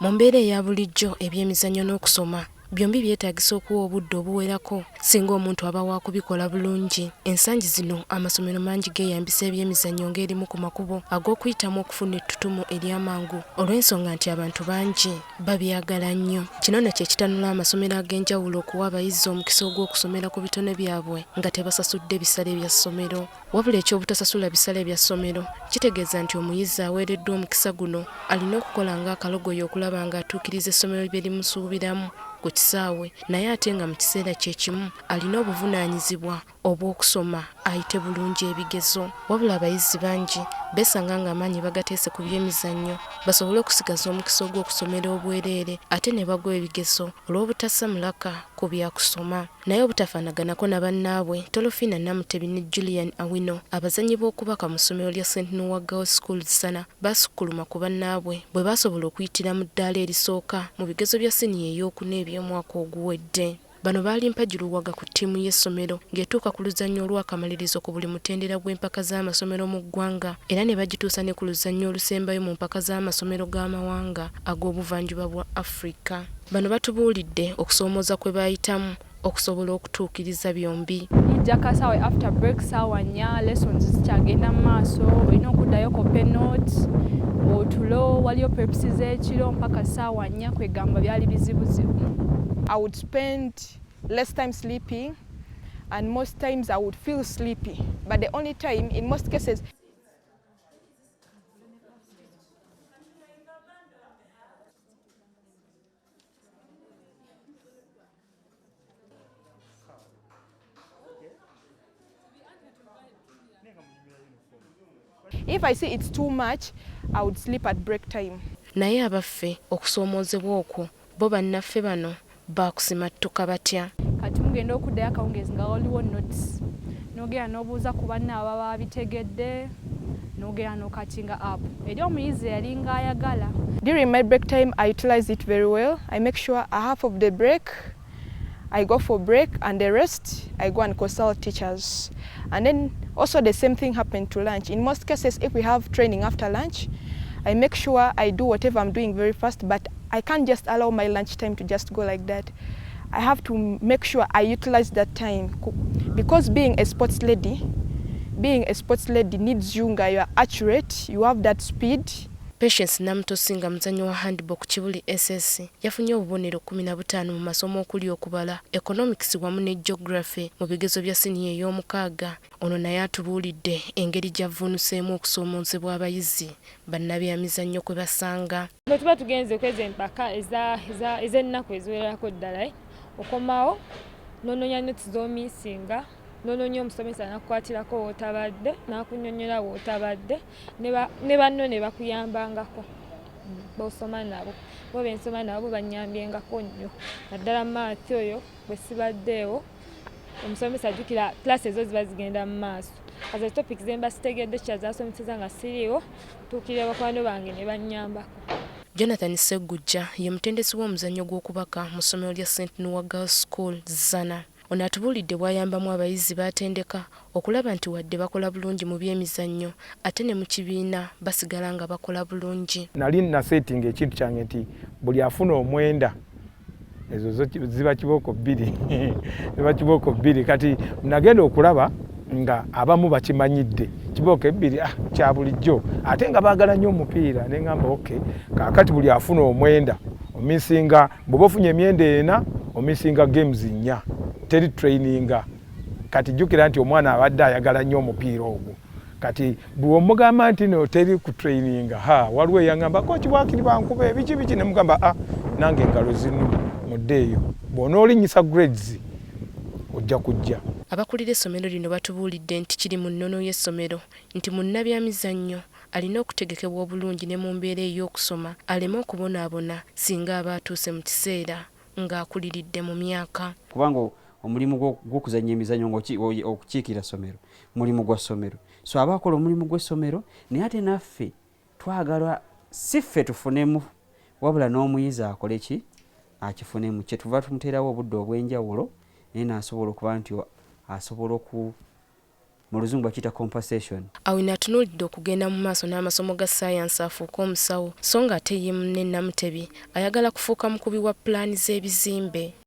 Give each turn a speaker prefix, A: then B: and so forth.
A: Mu mbeera eya bulijjo ebyemizannyo n'okusoma byombi byetaagisa okuwa obudde obuwerako singa omuntu aba waakubikola bulungi. Ensangi zino amasomero mangi geeyambisa ebyemizannyo ng'erimu ku makubo ag'okuyitamu okufuna ettutumu ery'amangu olw'ensonga nti abantu bangi babyagala nnyo. Kino nno kye kitanula amasomero ag'enjawulo okuwa abayizi omukisa ogw'okusomera ku bitone byabwe nga tebasasudde bisale bya ssomero. Wabula eky'obutasasula bisale bya ssomero kitegeeza nti omuyizi aweereddwa omukisa guno alina okukola ng'akalogoyi okulaba ng'atuukiriza essomero bye limusuubiramu ku kisaawe naye ate nga mu kiseera kye kimu alina obuvunaanyizibwa obw'okusoma ayite bulungi ebigezo. Wabula abayizi bangi beesanga ng'amaanyi bagateese ku by'emizannyo basobole okusigaza omukisa ogw'okusomera obwereere ate ne bagwa ebigezo olw'obutassa mulaka ku bya kusoma. Naye obutafaanaganako na bannaabwe, Tolofiina Namutebi ne Julian Awino, abazannyi b'okubaka mu ssomero lya St Noah Girls School Zzana baasukkuluma ku bannaabwe bwe baasobola okuyitira mu ddaala erisooka mu bigezo bya siniya eyookuna eby'omwaka oguwedde. Bano baali mpagi luwaga ku ttiimu y'essomero ng'etuuka ku luzannya olw'akamalirizo ku buli mutendera gw'empaka z'amasomero mu ggwanga era ne bagituusa ne ku luzannya olusembayo mu mpaka z'amasomero g'amawanga ag'obuvanjuba bwa Afrika. Bano batubuulidde okusoomooza kwe baayitamu okusobola okutuukiriza byombi.
B: Mujja kasaawe after break saawa nnya lessons zikyagenda mu maaso olina okuddayo kope notes otulo waliyo preps z'ekiro mpaka saawa nnya kwegamba byali bizibuzibu.
C: I would spend less time sleeping and most times I would feel sleepy but the only time in most cases If I see it's too much, I would sleep at break time.
A: Naye abaffe okusoomoozebwa okwo bo bannaffe bano baakusimattuka batya?
B: Kati mugenda okuddayo akawungeezi nga waliwo notes n'ogenda n'obuuza ku banno ababa babitegedde n'ogenda n'okatinga up eri omuyizi eyalinga ayagala.
C: During my break time, I utilize it very well. I make sure a half of the break, I go for break and the rest, I go and consult teachers. And then also the same thing happened to lunch. In most cases, if we have training after lunch, I make sure I do whatever I'm doing very fast, but I can't just allow my lunch time to just go like that. I have to make sure I utilize that time because being a sports lady, being a sports lady needs you nga you are accurate, you have that speed.
A: Patience Namutosi nga muzannyi wa handball ku Kibuli SS yafunye obubonero 15 mu masomo okuli okubala, Economics wamu ne Geography mu bigezo bya siniya ey'omukaaga. Ono naye atubuulidde engeri gy'avvuunuseemu okusoomoozebwa abayizi bannabyamizannyo kwe basanga.
D: Bwe tuba tugenze kweza empaka ez'ennaku eziwererako ddala eh, okomawo nononya notes z'omiisinga nononya omusomesa nakukwatirako wootabadde n'akunyonyola wootabadde ne banno ne bakuyambangako bosoma nabo bo bensoma nabo banyambyengako nnyo naddala maathi oyo bwe sibaddeewo omusomesa ajjukira class ezo ziba zigenda mu maaso kaze topic zemba sitegedde kyazasomeseza nga siriiwo tuukirira bakwano bange ne bannyambako.
A: Jonathan Sseggujja ye mutendesi w'omuzannyo gw'okubaka mu ssomero lya St Noah Girls School Zzana. Ono atubuulidde bw'ayambamu abayizi b'atendeka okulaba nti wadde bakola bulungi mu by'emizannyo ate ne mu kibiina basigala nga bakola bulungi.
E: Nali nasetinga ekintu kyange nti buli afuna omwenda ezo zo ziba kibooko bbiri ziba kibooko bbiri kati nagenda okulaba nga abamu bakimanyidde kibooko ebbiri ah, kya bulijjo ate nga baagala nnyo omupiira ne ngamba ok kaakati buli afuna omwenda omisinga bw'oba ofunye emyenda ena omisinga games nnya teri traininga kati jjukira nti omwana abadde ayagala nnyo omupiira ogwo kati bwomugamba nti no teri ku traininga ha waliwo eyangamba koki bwakiri bankuba ebiki biki nemugamba a ah, nange engalo zinuma muddeeyo bw'onoolinyisa grades ojja kujja.
A: Abakulira essomero lino batubuulidde nti kiri mu nnono y'essomero nti munnabyamizannyo alina okutegekebwa obulungi ne mu mbeera ey'okusoma aleme okubonaabona singa aba atuuse mu kiseera ng'akuliridde mu myaka.
F: Kubanga omulimu gw'okuzannya emizannyo ng'okukiikira ssomero mulimu gwa ssomero so aba akola omulimu gw'essomero naye ate naffe twagala si ffe tufunemu wabula n'omuyizi akole ki akifunemu kyetuva tumuteerawo obudde obw'enjawulo naye n'asobola okuba nti asobola oku Mu Luzungu bakiyita compensation.
A: Awino atunuulidde okugenda mu maaso n'amasomo ga ssaayansi afuuke omusawo so ng'ate ye munne Namutebi ayagala kufuuka mukubi wa pulaani z'ebizimbe.